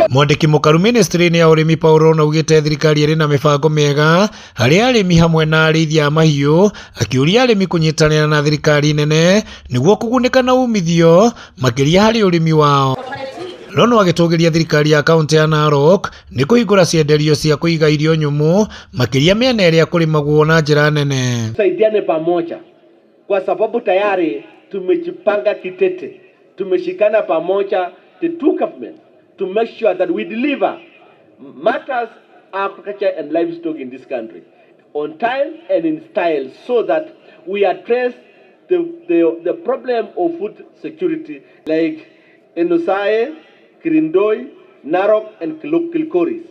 Mwandĩki mũkaru ministry-inĩ ya ũrĩmi Paul Rono augĩte thirikari ĩrĩ na mĩbango mĩega harĩ arĩmi hamwe na arĩithia a mahiũ, akĩũria arĩmi kũnyitanĩra na thirikari nene nĩguo kũgunĩka na umithio makĩria harĩ ũrĩmi wao. Rono agĩtũgĩria thirikari ya kaunti ya Narok nĩ kũhingũra cienderio cia kũiga irio nyũmũ makĩria mĩena ĩrĩa kũrĩmagwo na njĩra nene. Tusaidiane pamoja kwa sababu tayari tumejipanga kitete, tumeshikana pamoja the two governments to make sure that we deliver matters agriculture and livestock in this country on time and in style so that we address the problem of food security like Enoosaen, Quirindoi, Narok and Kilgoris,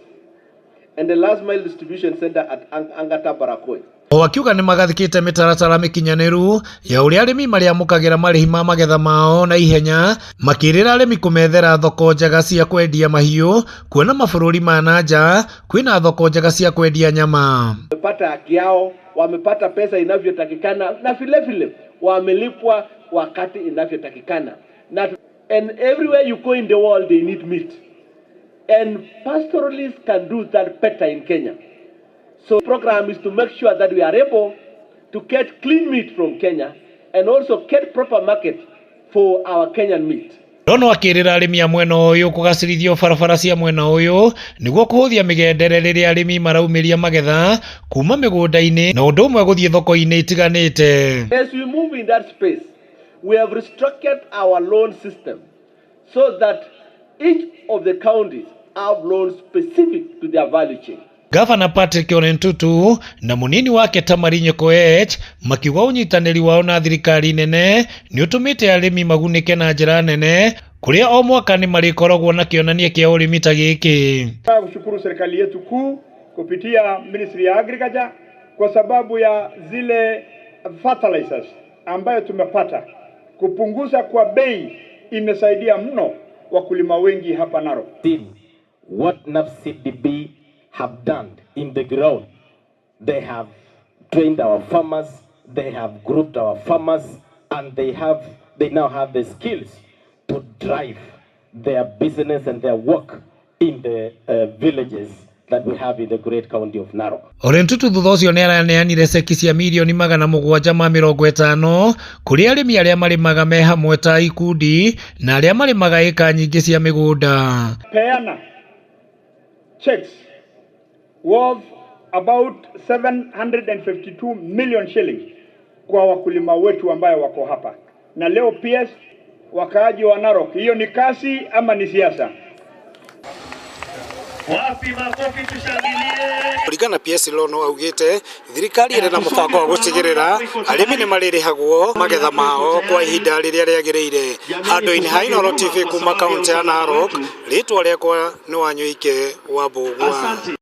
and the last mile distribution center at Angata Barakoi. O akiuga nĩ magathĩkĩte mĩtaratara mĩkinyanĩru ya ũrĩa arĩmi marĩamũkagĩra marĩhi ma magetha mao na ihenya, makĩrĩra arĩmi kũmethera thoko njega cia kwendia mahiũ, kuona mabũrũri ma na nja kwĩna thoko njega cia kwendia nyama. Wamepata haki yao, wamepata pesa inavyotakikana na vile vile wamelipwa wakati inavyotakikana. Na and everywhere you go in the world, they need meat. And pastoralists can do that better in Kenya. So the program is to make sure that we are able to get clean meat from Kenya and also get proper market for our Kenyan meat. Rono akĩrĩra arĩmi a mwena ũyũ kũgacĩrithio barabara cia mwena ũyũ nĩguo kũhũthia mĩgendere rĩrĩa arĩmi maraumĩria magetha kuma mĩgũnda-inĩ na ũndũ ũmwe gũthiĩ thoko-inĩ itiganĩte. As we move in that space, we have restructured our loan system so that each of the counties have loans specific to their value chain. Gavana Patrick Ole Ntutu na mũnini wake Tamarinyo Koech makiuga ũnyitanĩri wao na thirikari nene nĩ ũtũmĩte arĩmi magunĩke na njĩra nene, kũrĩa o mwaka nĩ marĩkoragwo na kĩonania kĩa ũrĩmi ta gĩkĩ. Nataka kushukuru serikali yetu kuu kupitia Ministry ya Agriculture kwa sababu ya zile fertilizers ambayo tumepata kupunguza kwa bei, imesaidia mno wakulima wengi hapa Narok. Seen what NAFCDB have done in the ground. They have trained our farmers, they have grouped our farmers, and they now have the skills to drive their business and their work in the villages that we have in the great county of Narok. Ole Ntutu thutha ũcio nĩ araneanire ceki cia 750,000,000 kũrĩ arĩmi arĩa marĩmaga me hamwe ta ikundi na arĩa marĩmaga ĩka nyingĩ cia mĩgũnda. Peana checks worth about 752 million shillings kwa wakulima wetu ambayo wako hapa. Na leo PS, wakaaji wa Narok, hiyo ni kazi ama ni siasa? Wapi makofi tushangilie. Kũringana na PS Rono augĩte thirikari ĩrĩ na mũbango wa gũtigĩrĩra arĩmi nĩ marĩrĩhagwo magetha mao kwa ihinda rĩrĩa rĩagĩrĩire. Handũ-inĩ ha Inooro TV kuma kaunti ya Narok, rĩtwa rĩakwa nĩ Wanyũike wa Mbũgua. Asante.